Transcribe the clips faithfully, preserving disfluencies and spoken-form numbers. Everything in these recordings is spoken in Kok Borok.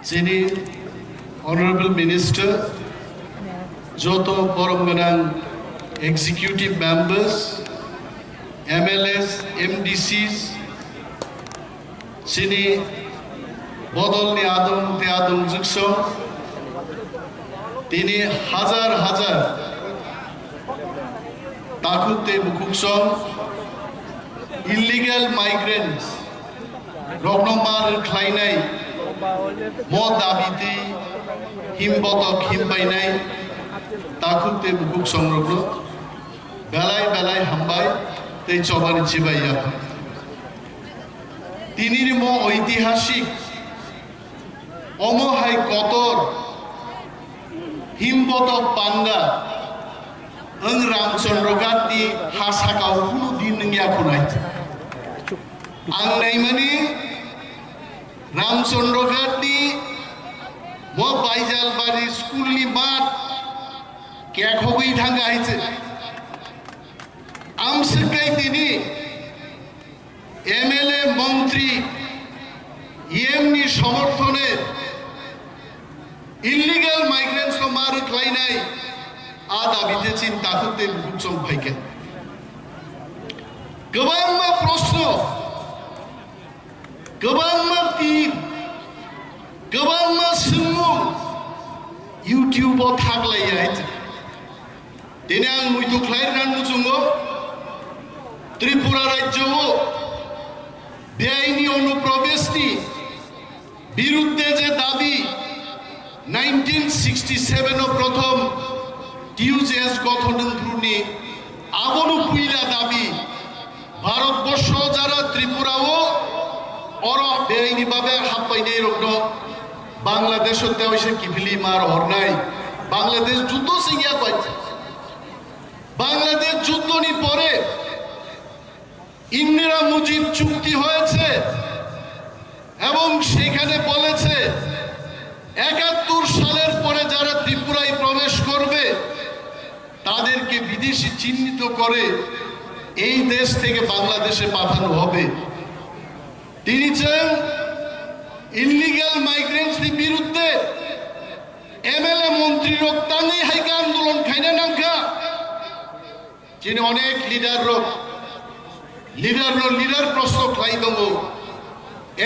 Chini Honorable Minister, joto borom gwnang executive members, M L As, M D Cs, chini bodolni adong tei adong jwksong, tini hajar hajar takhuk tei bukhuksong illegal migrants rokno mar khlainai, mo dabi tei himbotok himbainai takhuk tei bukhuksong rokno belai belai hambai tei chobani chibai ya. Tinini mo oitihasik, omo hai kotor himbotok panda wng Ramchandra Ghatni ha sakao kunu din wngya khunai. Ang naimani Ramchandra Ghatni mo Baijalbari school ni mat kekhogwi thangkha hai se. Amswk kai tini M L A, montri, E M ni somorthone illegal migrants no ma rwkhlainai a dabi tei chini takhuk tei bukhuk chong phaikha. Kwbangma proshno, kwbangma tin, kwbangma swngmung YouTube o thaklaiya hai. Tini ang muitu khlai rwna muchungo, Tripura rajyo-o beaini onuprobeshni birudde je dabi nineteen sixty seven o prothom T U J S gothon wngphuruni abono puila dabi. Bharatborsho jara Tripura-o oro beaini babe happainai rokno Bangladesh-o tewaisa kiphilwi ma rohornai. Bangladesh juddo sengya bai. Bangladesh juddoni pore Indira Mujib chukti hoyeche ebong sekhane boleche ekattoro saler pore jara Tripurai probesh korbe, তাদেরকে বিদেশি চিহ্নিত করে এই দেশ থেকে বাংলাদেশে পাঠানো হবে। Tini chwng illegal migrants ni birudde M L A montri rok tangwi hai khe andolon khaina nangkha. Chini onek leader rok, leader no leader proshno khlai tongo.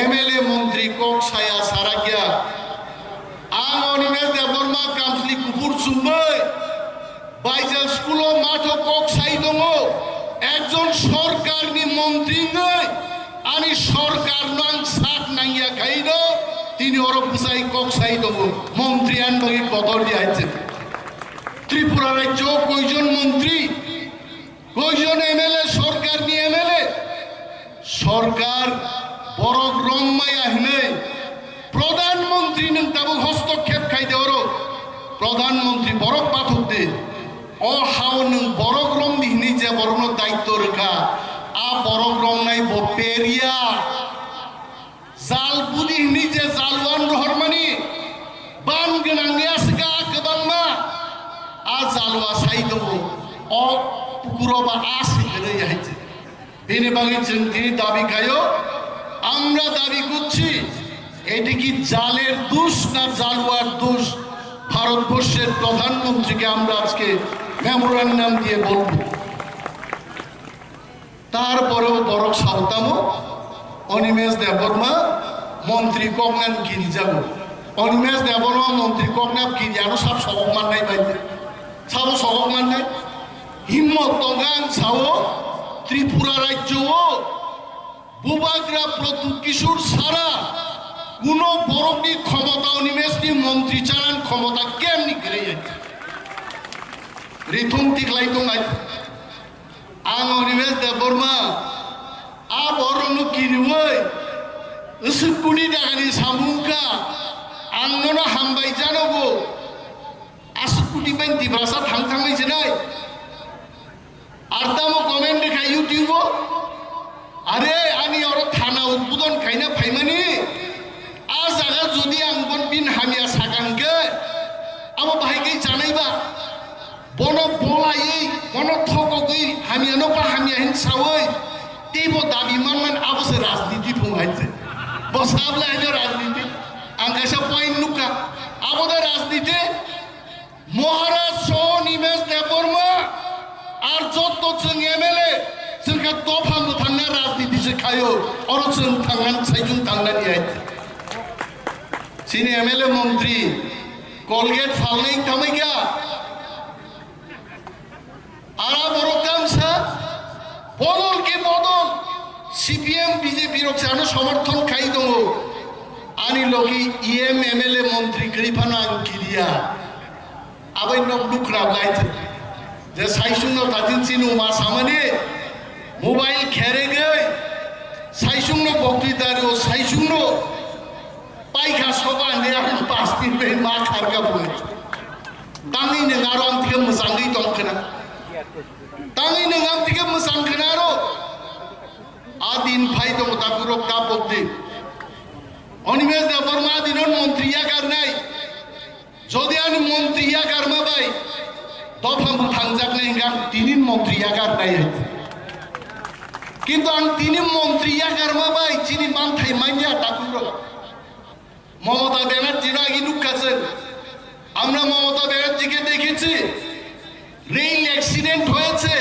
M L A montri kok saya sarakya. Ang Animesh Debbarma kamsli kuphur chumui Baijal school o matho kok sai tongo. Ekjon sorkarni montri wngwi ani sorkarno ang sak nangya khaino tini oro bwsai kok sai tongo. Montri ani bagwi kotor di hai se. Tripura rajyo koijon montri, koijon M L A, sorkarni M L A, sorkar borok romaya hinwi Pradhan Mantri nwng tabuk hostokkhep khai de oro. Pradhan Mantri borok pathuk de. O hao nwng borok rom di hinwi je borokno daitto rwkha, a borok romnai bo peria. Jal budi hinwi je jalwan rohormani ban gwnang ya swkha kwbangma. A jalwa sai tongo. O pukuro ba a swi kwrwi hai se. Bini bagwi chwng tini dabi khaio, আমরা দাবি করছি, এটি কি জালের দোষ না জালুয়ার দোষ? ভারতবর্ষের প্রধানমন্ত্রীকে আমরা আজকে মেমোরান্ডাম দিয়ে বলব। তারপরেও বরক সাউতামো অনিমেষ দেববর্মা মন্ত্রী কংনান গিরিজাগো। অনিমেষ দেববর্মা মন্ত্রী কংনাপ গিরিয়ানো সাব সবক মান্নাই বাইতে। Sabo sogok mannai, himmot tongkha ang sao, Tripura rajyo-o bubagra Pradyut Kishore sara kuno borokni khomota, Animeshni montri chanan khomota kemni kwrwi ya. Rithung tiklai tongnai. Ang Animesh Debbarma, a borokno kiriwi, usuk kuni dagani samung kha, ang nono hambai janogo. Aswk kuti bai Tiprasa thang thangwi sinai. Ar tamo comment rikha YouTube o. Are ani oro thana udbodon khaina phaimani. A jaga jodi ang bon bin hamya sakha hwnkhe, abo bahai khe chanai ba. Bono bolaiwi, bono thokogwi hamya no ba hamya hin sawi. Teibo dabi manman abo se rajniti phung hai se. Bo sabla haino rajniti. Ang kaisa point Abo de rajniti. Maharaj soho Nimesh Debbarma ar jotto chwng M L A chwng khe dopha mwthangna rajniti se khaio, oro chwng thangnani, saichung thangnani hai. Chini M L A montri Colgate phalnai thamai kha. Ara borok tamsa bodol ke bodol C P M B J P rok se ano somorthon khai tongo. Ani logi E M M L A montri kwrwi phano ang kiriya. Abai nok dukra blai thwk. Je saichung no tatin chini uma samani mobile kheregwi saichung no boktwi dario saichung no Paikha soba ne ang pas din bai ma kharga bui. Tangwi nwng aro ang thike mwchangwi tong khna. Tangwi nwng ang thike mwchang khna aro. Adin phai tong takurok kapok di. Animesh Debbarma adin on montri yakarnai. Jodi ani montri yakarma bai dopha mwthangjaknai hingke ang tinin montri yakarnai. Kintu ang tinin montri yakarma bai chini manthai manya takurok. Mamata ব্যানার্জির আগে নুকাছেন আমরা মমতা ব্যানার্জিকে দেখেছি rail accident হয়েছে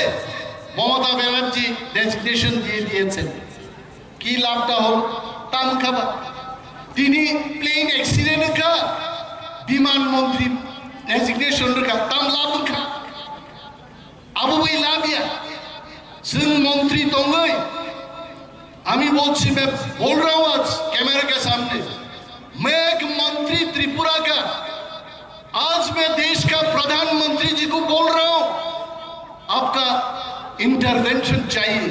মমতা ব্যানার্জি রেজিগনেশন দিয়ে দিয়েছেন কি লাভটা হল তাম খাবা তিনি প্লেন অ্যাক্সিডেন্ট খা বিমান মন্ত্রী রেজিগনেশন খা তাম লাভ খা Abo bai labia. Chwng montri tongwi. আমি বলছি, मैं बोल रहा हूँ आज कैमरे के सामने, मैं एक मंत्री त्रिपुरा का, आज मैं देश का प्रधानमंत्री जी को बोल रहा हूँ, आपका इंटरवेंशन चाहिए,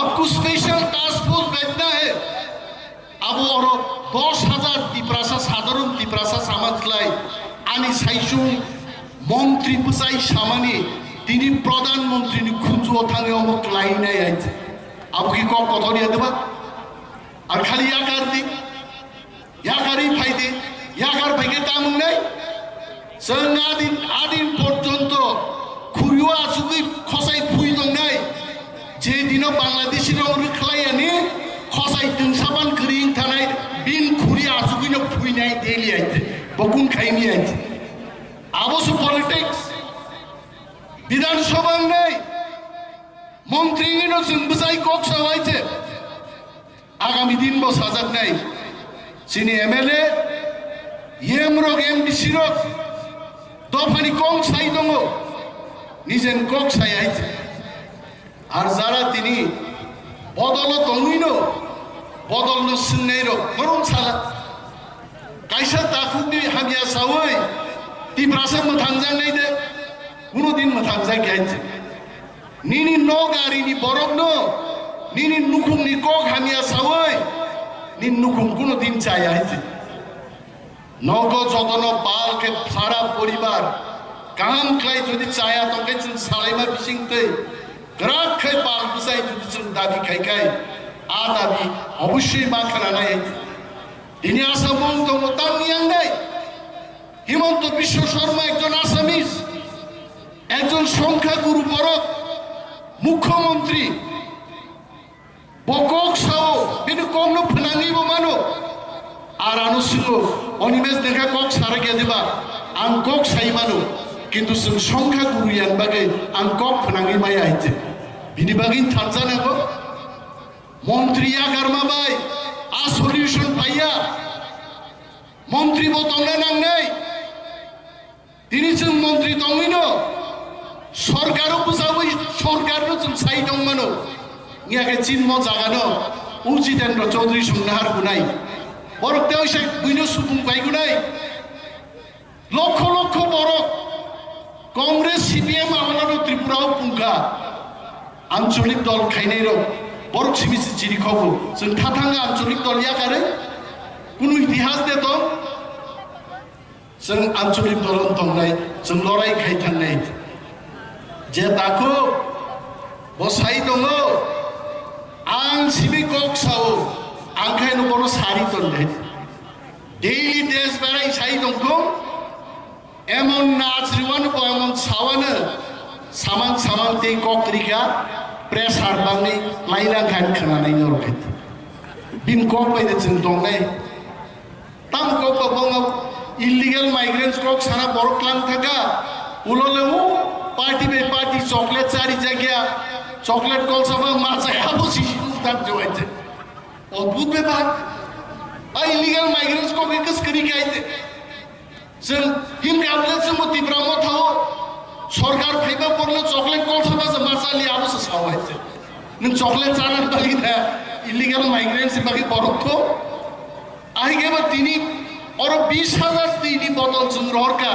आपको स्पेशल टास्क फोर्स भेजना है। Abo oro dos hajar Tiprasa, sadharon Tiprasa samaj lai, ani saichung montri bwsai samani, tini pradhan montri ni khunju o thangwi omo kwlai nai ai. Abo ki kok kothor ya deba? Ar khali yakar di, yakar i phai di, yakar phai ke tamung nai. Chwng adin, adin porjonto khuriyo achugwi khosai phui tongnai. Je dino Bangladeshi rok rwkhlai ani khosai twngsaban kwrwi wng thanai, bin khuri achugwino phuinai daily aite. Bo kun khaimi aite. Abo se politics. Bidhan Sabha wngnai. Montri wngwino chwng bwsai kok sawaite. Agami din bo sajaknai chini M L A, E M rok, M D C rok dophani kok sai tongo, nijen kok sai hai. Ar jara tini bodolo tongwino bodolno swngnai rok norong sala. Kaisa takhukni hamya sawi Tiprasa mwthangjaknai de, kuno din mwthangjak ya. Nini nok arini borokno nini nukhungni kok hamya sawi nini nukhung kuno din chaya hai se. Nogo jotono pal khe sara poribar kaham khlai jodi chaya tongkhe chwng salaima bising twi kwrak khai pal bwsai jodi chwng dabi khai khai a dabi obossoi ma khananai hai se. Tini Assam o wng tongo tamni yangnai. Himanta Biswa Sarma ekjon Assamese, ekjon songkha guru borok, mukhyamantri. Bo kok sao, bini kokno phnangwi bo mano. Ar ano swngo, Animesh dekha kok sarakya diba? Ang kok sai mano, kintu chwng songkha guru yang bagwi ang kok phnangwi maya hai se. Bini bagwi thansa nango. Montri yakarma bai a solution paiya. Montri bo tongna nangnai. Tini chwng montri tongwino sorkaro bwchawi sorkarno chwng sai tongmano. Wngya khe chinmo jagano o Jitendra Chaudhary songna har gunai. Borok tei oisa buino supung pai gunai. Lokho lokho borok Congress, C P M amolano Tripura o pungkha. Ancholik dol khainai rok borok simi se chiri khobo. Chwng thathang ancholik dol yakarwi kunu itihas de tong. Chwng ancholik dol tongnai, chwng lorai khai thangnai. Je takhuk bo sai tongo, ang simi kok sao, ang khaino bono sari tongnai. Daily dress berai sai tongkho, emon nachriwano bo emon sawano, samang samang tei kok rikha, pressure bangni lainang khan khwnanai norok hai. Bini kok bai de chwng tongnai. Tam kok bo bono illegal Migrants kok sana borok klang thaka, ulo le u party bai party chocolate chari jagya, chocolate kol saba ma chaya bo si si tak jawai je. Odbhut bepar. A illegal migrants kok ke kas kari kai te. Chwng him kable chwng bo Tipra mo thao, sorkar phaiba porno chocolate kol saba se ma chali abo se sawai je. Nwng chocolate chana bagi da illegal migrants bagi borok ko. Ahikhe bo tini oro bis hajar tini botol chwng rohorkha,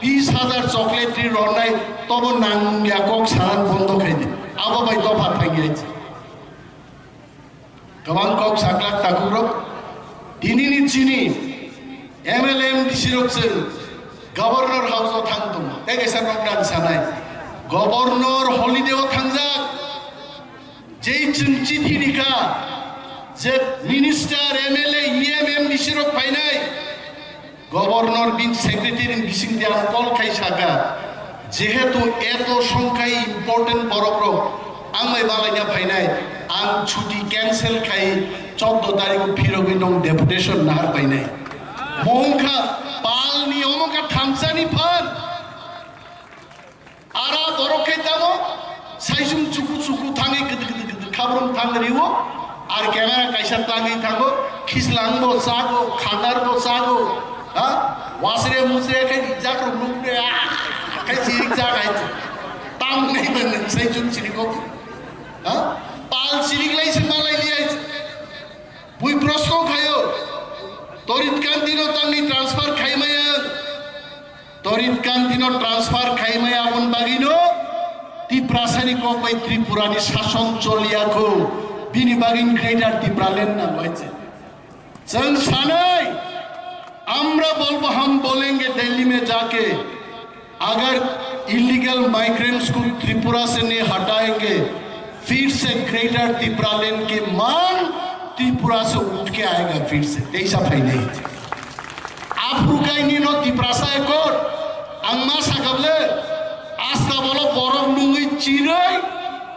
bis hajar chocolate ri rohornai, tobo nangya kok saran bondo khaidi. Abo bai dopha thangya. Kwbang kok saklak takhuk rok. Tini ni chini M L A M D C rok chwng Governor House o thang tongo. Tei kaisa nokdang sanai. Governor holiday o thangjak. Jei chwng chithi rikha je minister, M L A, E M, M D C rok phainai, governor bini secretary ni bising de ang call khai saka, jehetu eto songkhai important borok rok ang bai balaina phainai, ang chuti cancel khai choddo tarikh o phirogwi nong deputation nahar painai. Mongkha palni omokha thamsani phan. Ara borok khe tamo saisung chuku chuku thangwi gidi gidi gidi khabrum thang riwo. Ar camera kaisa tangwi thango, khislang bo chago, khanar bo chago, ha? Wasre musre khai rijak rok nukre, ah, khai chirik jak hai. Tam nei ben saisung chirik kok. Ha? Pal chirik lai se malai li hai. Bui prosto khayo. Torit Kanti no tangwi transfer khai maya. Torit Kanti no transfer khai maya aboni bagwi no Tiprasa ni kok bai Tripura ni sason choliya kho, bini bagwi Greater Tipraland nango hai se. Chwng sanai, আমরা বলবো, हम बोलेंगे दिल्ली में जाके, अगर illegal migrants को त्रिपुरा से नहीं हटाएंगे, फिर से ग्रेटर तिप्रालैंड के मान त्रिपुरा से उठ के आएगा फिर से। Teisa phainai. Aphuru kainino Tiprasa Accord, ang ma sakable, asta bolo borok nungwi chirwi,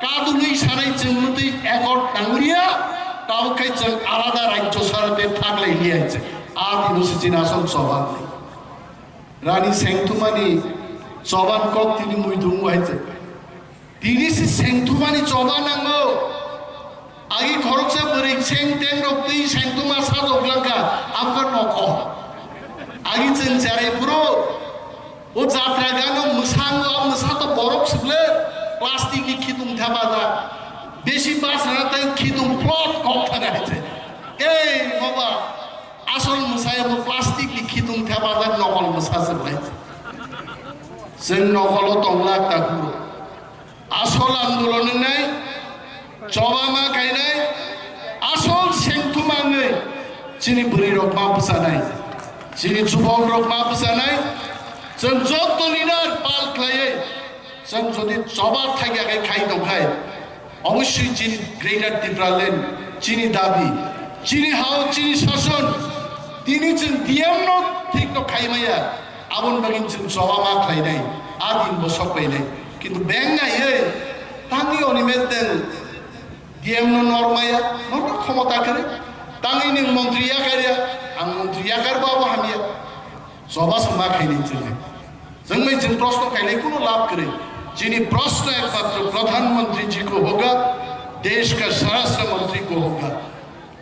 kadulwi sanai chwng mutwi accord nanglia, tabuk khai chwng alada rajyo sarate thaklai liya chwng. A dino se chini asol choban ni. Rani sengthumani choban kok tini muidung wai chwng. Tini se sengthumani choba nango. Agi khoroksa bwrwi seng teng rok twi sengthuma sajok langkha, abkha nokho. Agi chwng cherai phuru, o jatra gano mwsango, a mwsa to borok swkle, plastic ni khitung thepajak. Besi basana tei khitung plot kok thana hai se. Ei, moba, asol mwsaya bo plastic ni khitung thepajak nokol mwsa se hai se. Chwng nokolo tonglak ta phuru. Asol andolon wngnai, choba ma khainai, asol sengthuma wngwi chini bwrwi rok ma bwchanai, chini chubok rok ma bwchanai, chwng joto leader pal khlaiwi chwng jodi choba thaiya khai khai tong khai, obossoi chini Greater Tipraland, chini dabi, chini hao, chini sason, tini chwng D M no thik no khai maya. Aboni bagwi chwng choba ma khlainai, a din bo sok painai. Kintu beng naiwi tangwi oni meteng D M no nor maya, norok khomota kwrwi. Tangwi nwng montri yakarya, ang montri yakar bo abo hamya. Choba se ma khainai chwng. Chwng bai chwng proshno khainai kuno labh kwrwi. Chini proshno ekmatro Pradhan Mantri ji ko hoga, desh ka Swarashtra Mantri ko hoga.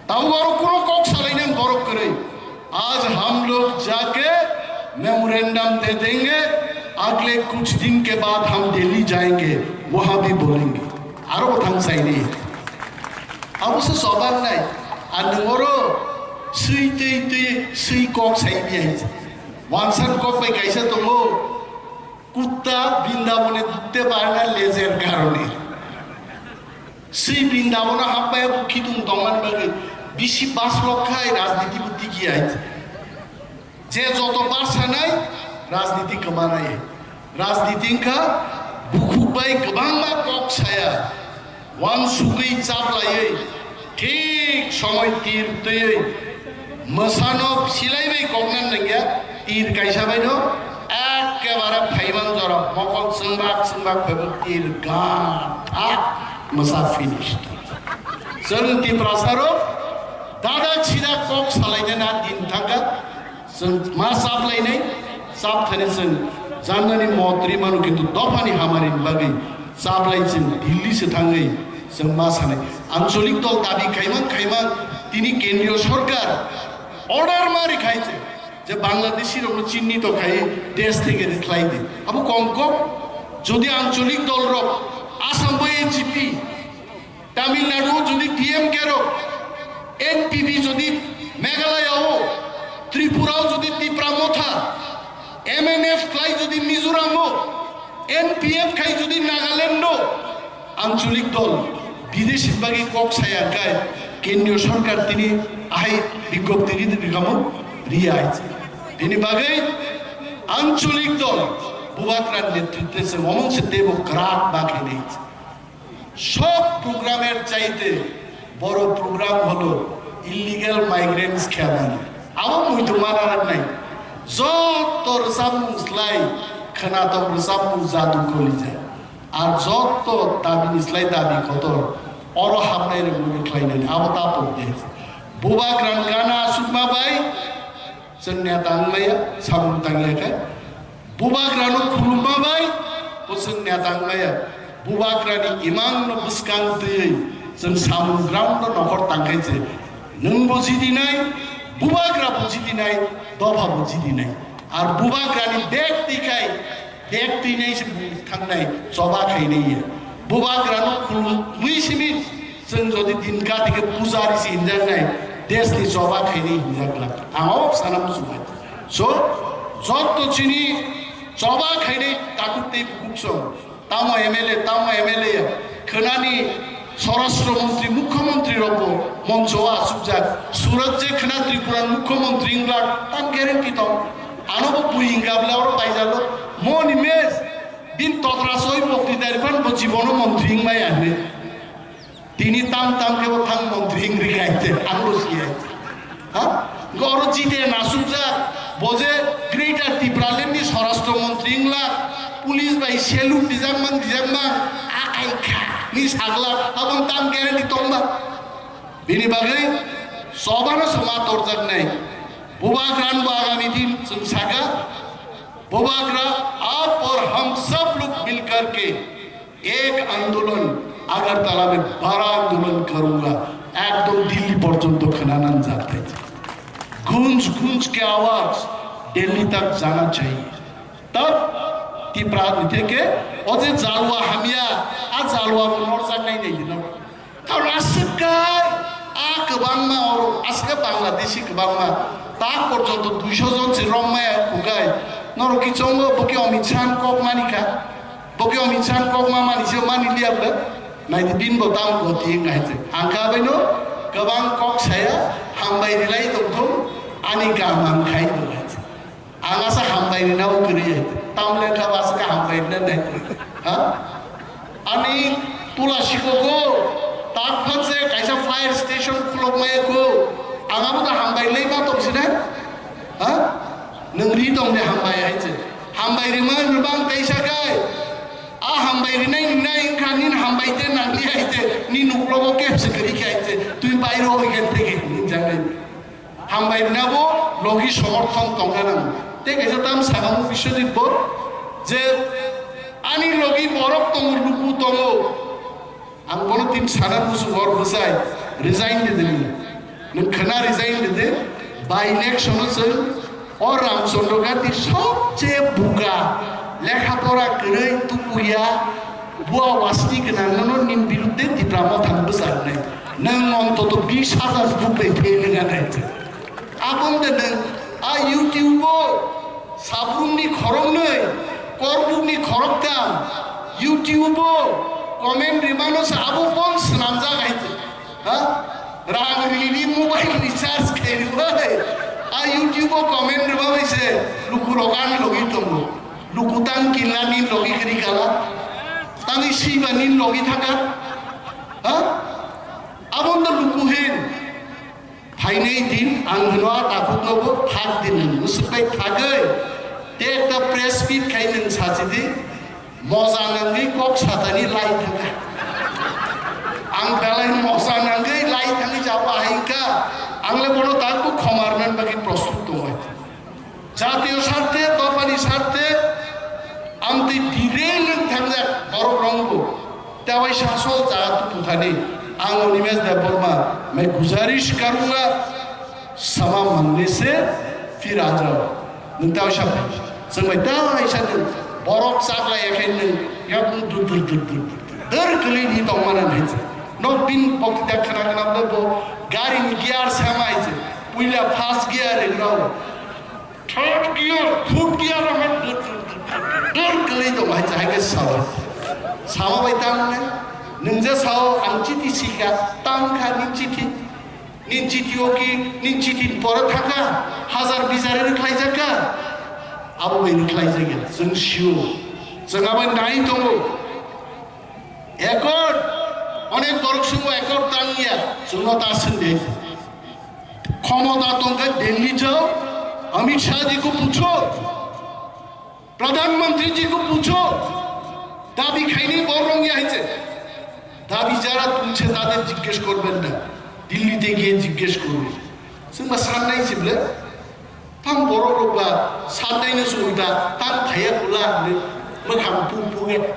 Tabuk aro kuno kok salainani borok kwrwi. आज हम लोग जाके मेमोरेंडम दे देंगे, अगले कुछ दिन के बाद हम दिल्ली जाएंगे, वहां भी बोलेंगे. Aro bo thang saini. Abo se soban nai. Anung oro sui tei tei sui kok sai bi hai. Wansan kok bai kaisa tongo. Kutta Brindabone dukte parna lejer karone. Sei Brindabono hambai bo khitung tongmani bagwi bisi baslok khai rajniti bo tigi hai. Je joto bas sanai rajniti kwmanai. Rajniti wngkha bukhuk bai kwbangma kok saya. Wansugwi chaplaiwi thik somoi tir twiwi mwsano silaiwi kokna nangya, tir kaisa baino ekkebare phaiman jora mokol chwngbak chwngbak phaibo tir gan thak mwsa finish. Chwng Tiprasarok dada chida kok salainani din thangkha. Chwng ma chaplainai, chap thani chwng janani motri manu, kintu dophani hamarini bagwi chaplai chwng Delhi se thangwi chwng ma sanai. Ancholik dol dabi khaimang khaimang tini kendriyo sorkar order ma rikhai je, je Bangladeshi rokno chinni to khai desh theke khlai di. Abo kom kom jodi ancholik dol rok Assam bai N G P, Tamil Nadu jodi D M K rok, N P P jodi Meghalaya o, Tripura o jodi Tipra Motha, M N F khlai jodi Mizoram o, N P F khai jodi Nagaland o, ancholik dol bideshi bagwi kok saya khai kendriyo sorkar tini ahai bigjopti ri rikamo riya hai. Bini bagwi ancholik dol Bubagra netritwe se omong se tebo kwrak ba khainai. সব প্রোগ্রামের চাইতে বড় প্রোগ্রাম হলো illegal migrants খেলানো। Abo muitu mana nai. Joto rwchapmung slai khwnatok rwchapmung jadu kolija. Ar joto dabini slai dabi kotor oro hapnai rwmani khlainani abo ta pok de. Bubagrani gana aswkma bai chwng neta wngmaya samung tangya khe. Bubagrano khulumma bai bo chwng neta wngmaya. Bubagrani imangno bwskang twiwi chwng samung ground-o nokhor tangkhe je nwng bo jidinai, Bubagra bo jidinai, dopha bo jidinai. Ar Bubagrani bek twi khai bek twinai se bung thangnai choba khainai ya. Bubagrano khulumwi simi Chwng jodi din gati khe pujari se hinjaknai, desh ni choba khainai hinjak glak. Ang o sana muchungnai. So, jotto chini choba khainai takhuk tei bukhuk song. Tamo M L A, tamo M L A ya. Khwnani Swarashtra Montri, Mukhyamantri rokbo moncho o achukjak. Surat je khwna Tripura Mukhyamantri wngglak, tam guarantee tong. Ano bo bui wngkha bwle oro paijalo. Moni mes, bin totra soi bokti dari phan bo jibono montri wngmaya hinwi. Tini tam tam khe bo thang montri wng rikha hai te, ang bo si hai te. Ha? Goro jite nasukjak, bo je Greater Tipraland ni Swarashtra Montri wngla, police bai salute dijak mang, dijak mang, akai kha, ni sagla, abong tam guarantee tongba. Bini bagwi sobano soma torjak nai. Bubagra bo agami din chwng saka, Bubagra, aap aur hum sab log mil karke ek andolon Agartala mein bada andolon karunga, ekdom Delhi porjonto khwnanan jat hai. Gunj gunj ke awaaz Delhi tak jana chahiye. Tab Tipra ni theke o je jalwa hamya, a jalwa bo norjak nai nai dino. Karon aswk kai, a kwbangma oro, aswk Bangladeshi kwbangma, tak porjonto duiso jon se romma ya kugai. Norok ki chongo, bo ki Amit Shah kok mani kha, bo ki Amit Shah kok ma mani se mani liya bwle. Nai di bin bo tam goti ngai se. Ang kha bai no kwbang kok saya, hambai rilai tong thung, ani kaham ang khai bo ngai se. Ang asa hambai rina bo kwrwi hai. Tamle kha ba asa khe hambai rina nai. Ha? Ani tula siko go. Tak phan se kaisa fire station khulok maya go. Ang abo da hambai lai ma tong sina. Ha? Nwng ri tong de hambai hai se. Hambai rima ribang kaisa kai. A hambai rinai nai kha nin hambai te nang li hai se. Ni nuklo go kep se kwrwi khai se. Twi bai ro hoi khe te ke nin jangai. Hambai rina bo logi somorthon tongna nango. Tei kaisa tam saka mo Biswajit bo je ani logi borok tongo, luku tongo. Ang bono tin sana musu hor bwsai resign de de ni. Nwng khwna resign de de. By election o chwng o Ramchandra Gandhi sobche buga lekha pora kwrwi tukuya. Bua wasti gwnang nono nin birudde Tipra Motha bwcharnai. Nwng ontoto bis hajar buk bai fail wngya nai. Aboni de nwng a YouTube o sabrumni khoroknwi, korbukni khoroktham, YouTube o comment rimano se abo bon swnamjak hai. Ha? Rang rini mobile recharge khairwi. A YouTube o comment rwbabai se lukurok ani logi tongo. Luku tang kinla ni logi kiri kala. Tangwi siba ni logi thaka. Ha? Abon da luku hin. Phainai din ang hino a takhuk no bo thak din hin. Musuk bai thagwi. Te ekta press meet khai nwng sachidi. Moja nangwi kok satani lai thangkha. Ang belai moja nangwi lai thangwi jabo ahai wngkha. Ang le bono takbo khomar man bagwi prostut tongo. Jatiyo sarthe, dophani sarthe, amtwi derail wng thangjak borok rokbo. Tei waisa asol jaga tubu thani ang Animesh Debbarma mai guzarish karunga, samajh manne se phir aa jao. Nwng tei waisa phai. Chwng bai tei waisa nwng borok chaklai ya khe nwng yakung dur dur dur dur dur dur kwlwi ni tongmana nai se. Nok bini bokti da khna khna bo gari ni gear sama hai se. Puila first gear ri rao. Third gear, fourth gear, dur kwlwi tongo, hai chahai khe sao. Sao bai tang nai, nwng je sao, ang chiti sika, tang kha ni chiti, ni chiti o ki, ni chiti pore thaka, hazar bijar ri khlai jakha, abo bai ri khlai jakha, chwng sio, chwng abo nai tongo. Accord, onek borok sungo accord tang ya, chwngno ta swnde. Khomota tongkhe Delhi jao, Amit Shah ji ko pucho, Pradhan Mantri ji ko pucho, dabi khaini borok ya hai se. Dabi jara tumse tade jiggesh korben na, Delhi te giye jiggesh korbe. Chwngba sannai sible. Tang borok rok ba santai no se ulta tang phaiya bula hinwi mwkhang pung pung khe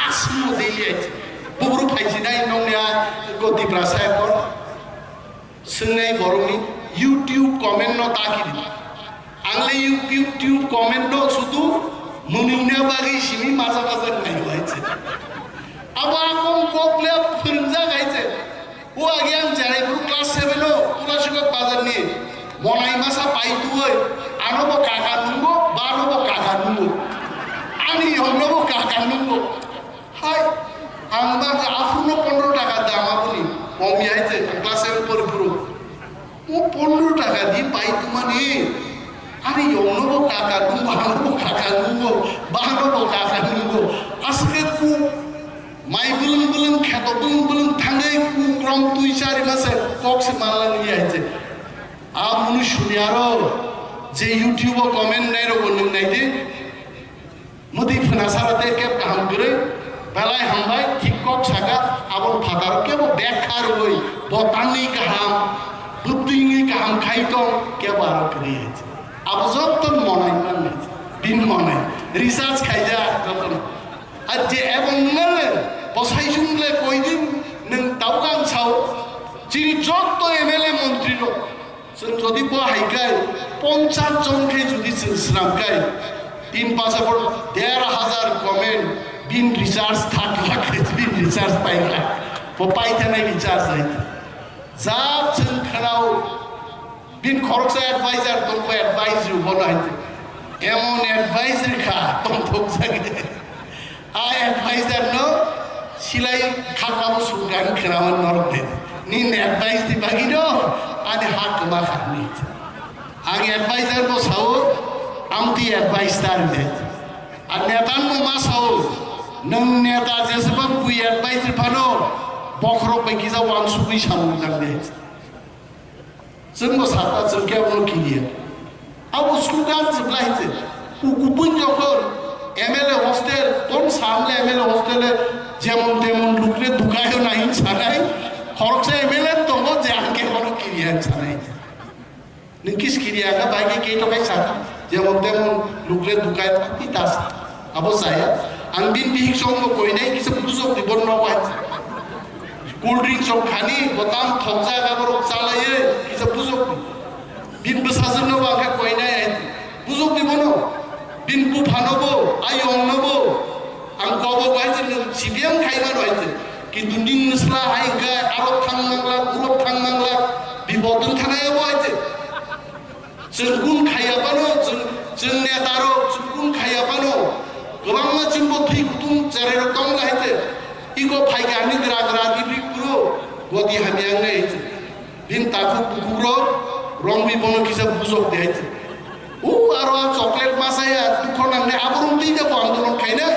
asmo dei ai. Buburu phaisinai nongni a ko Tiprasa ekor swngnai borokni YouTube comment no ta kiri. Ang le YouTube comment no sudu mwnwina bagwi simi maja maja nai ai se. Abo akong kok le phwrwngjak ai se. O age ang Jaraipur class seven o Tulasikot bazar ni monai masa pai tuoi, ano bo kaka nungo, bano bo kaka nungo, ani yongno bo kaka nungo. Hai, ang ba aphuru no pondro taka dam aboni, om yai je class seven pori phuru. O pondro taka di pai tumani, ani yongno bo kaka nungo, ano bo kaka nungo, bano bo kaka nungo. Aswk khe ku Mai bwlwng bwlwng kheto bwlwng bwlwng thangwi kukrom twi chari mase kok se manlang ya je. A munu suni aro je YouTube o comment nai rok nwng nai di. Mudi phana sara te kep kaham kwrwi. Belai hambai thik kok saka abo phataro kebo bek kharwi bo tangwi kaham bwtwingwi kaham khai tong kebo aro kwrwi ya je. Abo jotto monai man bin monai research khaijak jotto. Ar je ebong nale bosai sung le koidin nwng taugang sao, chini jotto M L A montri rok, chwng jodi bo hai kai ponchas jon khe jodi chwng swnam kai, tin pacha bor der hazar comment, bin recharge thak lakh khe bin recharge pai lakh, bo pai thanai recharge hai. Ja chwng khanao, Bin khoroksa advisor tongkha, advice rw bono hai se. Emon advice rwkha tongthok jagwi. A advisor no silai khakabo sukha ang khwnaman norok de. Nini advice ni bagwi no ani ha kwma kha hwnwi. Ang advisor no sao, amtwi advice ta rwde. A netan no ma sao, nwng neta jesebang bui advice rw phano bokhorok bai kisa wansugwi samung tangde. Chwngbo sakha chwng khe abono kiriya. Abo school gan chwplai se. Ukubun jokhon M L A hostel, ton samle M L A hostel e jemon temon lukre dukayo na hin sanai. Khoroksa M L A tongo je ang khe bono kiriya hin sanai. Nwng kis kiriya kha bai khe keito khai sakha. Jemon temon lukre dukai thangwi ta sa. Abo chaya. Ang bini bihik songno koinai kisa bujok di bono nogo hai. Cool drink rok khani botam thokjak aborok chalaiwi kisa bujok di. Bini bwsajwkno bo ang khe koinai hai. Bujok di bono. Bini buphano bo, ayongno bo. Ang kobo bai je nwng C P M khai mano hai je. Kintu nini sla hai hwnkhe aro thang manglak, ulok thang manglak. Bipod wng thanai abo hai je. Chwng kun khaiya phano, chwng, chwng neta rok chwng kun khaiya phano, kwbangma chwngbo thwi kutung cherai rok tong lai te. Iko phaikha ani gra gra di bikuro, godi hamya wngnai te. Bini takhuk bukhuk rok rongwi bono kisa bujok de hai te. O aro a chocolate masaya dukho nangnai abo rong twi da bo andolon khainai.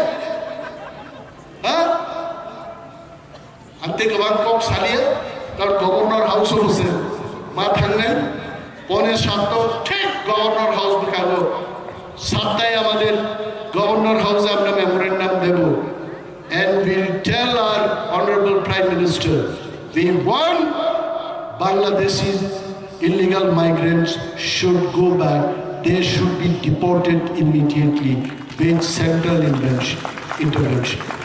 Ha? Ang tei kwbang kok saliya, karon Governor House-o se ma thangnai, পৌনে সাতটা ঠিক Governor House bwkhago সাতটায় আমাদের Governor House-এ আমরা মেমোরেন্ডাম দেব, and we'll tell our Honorable Prime Minister, we want Bangladeshi Illegal migrants should go back. They should be deported immediately with central intervention. intervention.